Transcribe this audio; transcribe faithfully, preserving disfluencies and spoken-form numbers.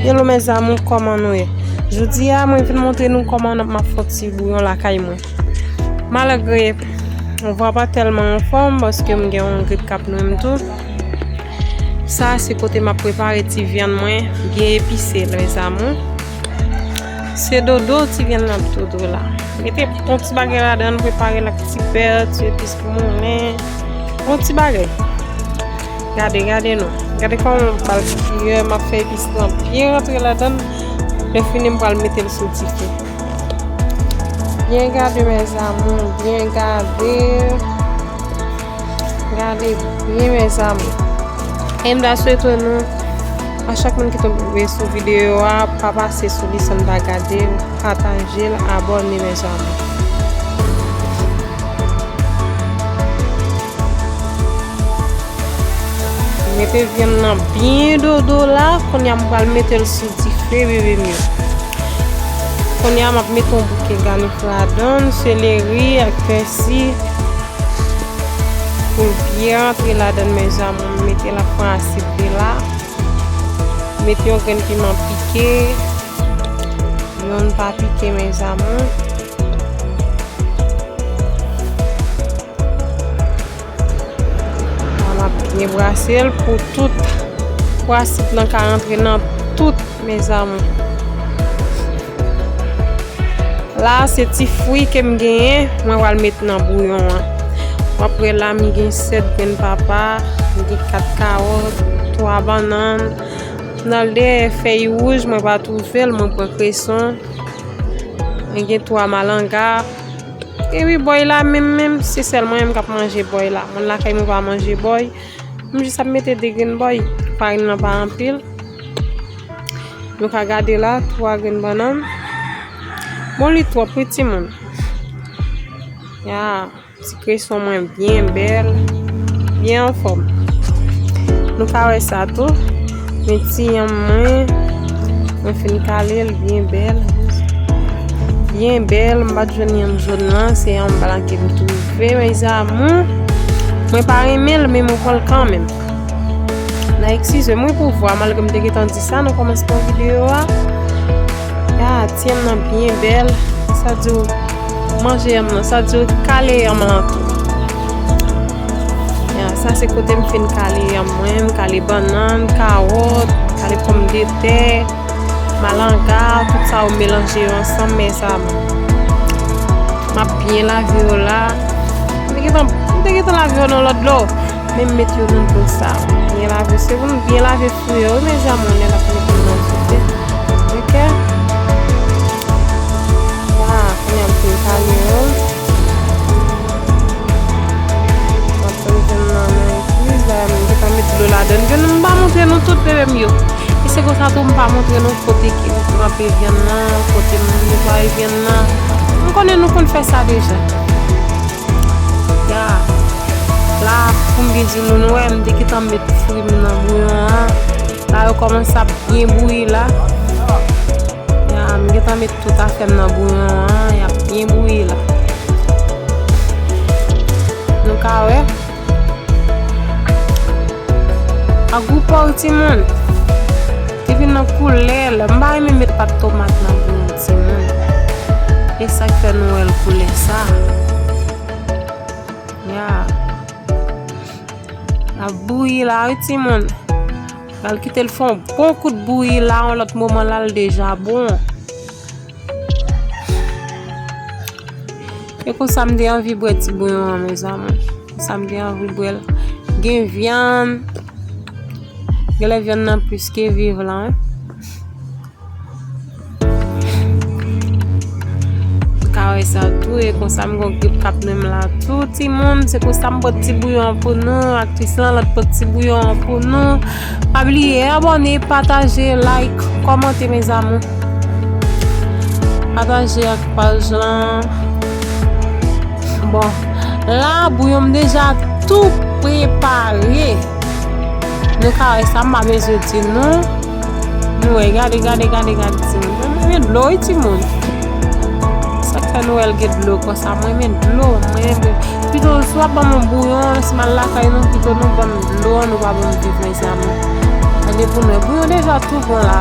Hello mes amours, kòman nou ye? Jodi a, mwen vin montre nou kòman m ap fè yon ti bouyon lakay mwen. Malgre mwen pa tèlman anfòm, paske m gen yon grip k ap nwi m tou. Sa se kote m ap prepare ti vyann mwen, byen epise, mes amours. Se dodo ti vyann nan ap dodo la. Mete yon ti bagay ladan, prepare l ak ti pè, ti epis pou moulen. Yon ti bagay. Gade, gade non. Gade kòman m ba l kiyè, m ap fè epis lan byen rantre ladan. Lè fini, m pral mete l sou dife. Byen gade, mes amours, byen gade. Gade byen, mes amours. E m ta swete nou, a chak moun ki tonbe sou videyo a, pa pase sou li san n pa gade l, pataje l, abòne, mes amours. Mete vyann nan byen dodo la, kounye a m pral mete l sou dife, bebe m yo. Kounye a m ap mete yon bouke ganif ladan, seleri ak pèsi. Pou l byen rantre ladan, mes amours, m mete l ap pran asid li la. Mete yon grenn piman pike. Youn pa pike, mes amours. Sa m ap byen brase l pou tout, pou asid lan ka rantre nan tout, mes amours. La, se ti fwi ke m genyen, mwen pral met nan bouyon an. W ap wè la, m gen sèt grenn papa, m gen kat kawòt, twa bannann. Nan dèyè fèy wouj, mwen pa twouve l, mwen pran kreson. Mwen gen twa malanga. Epi bòy la menm, menm, se sèl mwen menm k ap manje bòy la. Moun lakay mwen pa manje bòy. M jis ap mete de grenn bòy. Farin nan pa anpil. Nou ka gade la, twa grenn bannann. Bon, li twòp wi, timoun. Ya, ti kreson mwen byen bèl, byen anfòm. Nou ka wè sa tou. Men ti yanm mwen, mwen fin kale l byen bèl. Byen bèl, m pa t jwenn yanm jòn lan, se yanm blan ke m twouve, mes amours. Mwen pa renmen l, men mwen pran l kanmenm. N a eskize m wi pou vwa, malgre m te gentan di sa nan kòmansman videyo a. Ya, ti yanm nan byen bèl. Sa di w manje yanm nan, sa di w kale yanm lan tou. Ya, sa se kote m fin kale yanm mwen, m kale bannann, kawòt, kale pòmdetè, malanga, tout sa yo melanje yo ansanm, mes amours. M ap byen lave yo la. M te gentan, m te gentan lave yo nan lòt dlo. Men m met yo nan dlo sa. Byen lave. Se pou nou byen lave fwi yo, wi, mes amours, lè n ap mete yo nan dife. Oke? Sa, kounye a m fin kale yo. M ap tann vyann nan nan ekwiz la, m gentan met dlo ladan l. Vyann nan, m pa montre nou tout, bebe m yo. E se konsa tou, m pa montre nou kote ki m tranpe vyann nan, kote m netwaye vyann nan. M konnen nou konn fè sa deja. Ya. La, pou m byen di nou, nou wè, m te gentan met fwi m nan bouyon an. La, yo kòmanse ap byen bouyi la. Ya, m gentan met tout afè m nan bouyon an, y ap byen bouyi la. Nou ka wè. A gou pa w, timoun. Epi nan koulè l, m pa renmen met pat tomat nan bouyon, timoun. E sa k fè nou wè l koulè sa. Ya. L ap bouyi la, wi, timoun. Pral kite l fè yon bon kout bouyi la, yon lòt moman la, l deja bon. E konsa m te anvi bwè ti bouyon an, mes amours. Konsa m te anvi bwè l. Gen vyann. Genlè vyann nan plis ke viv la, wi. Ou ka wè sa tou, e konsa m gon grip k ap nwi m la tou, timoun. Se konsa m pote ti bouyon an pou nou, aktris lan, l ap pote ti bouyon an pou nou. Pa bliye abòne, pataje, like, kòmante, mes amours. Pataje ak paj lan. Bon, la, bouyon m deja tou prepare. Nou ka wè sa, m pa bezwen di nou. Nou wè, gade, gade, gade, gade, timoun. Mwen renmen dlo, wi, timoun. Sa k fè nou wè l gen dlo konsa. Mwen renmen dlo, mwen renmen dlo. Pito, si w ap ban m yon bouyon, si m al lakay nou, pito nou ban m dlo, nou pa ban m viv, mes amours. Gade pou nou wè, bouyon deja tou bon la.